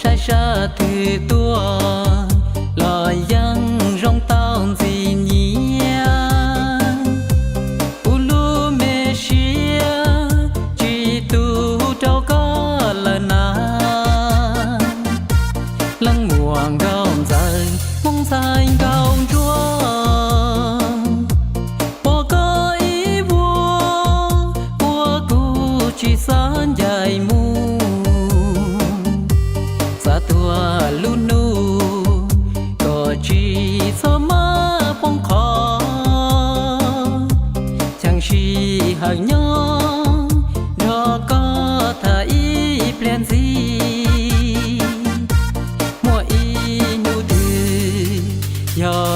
Dab sab twg tuaj los yeej zoo tau ntxim nyiam. Kuv lub me siab tsis tu rau koj lawm na. Leej muam nkauj ntxawm, Hmoob ntxhais nkauj ntsuab, pom koj ib vuag ua kuv tsis xav ncaim mus. Xav tuag lub hnub kom tsis txhob maj poob qho, cheem sij hawm nyob nrog koj tham ib pliag ntxiv. Muaj ib hnub twg yog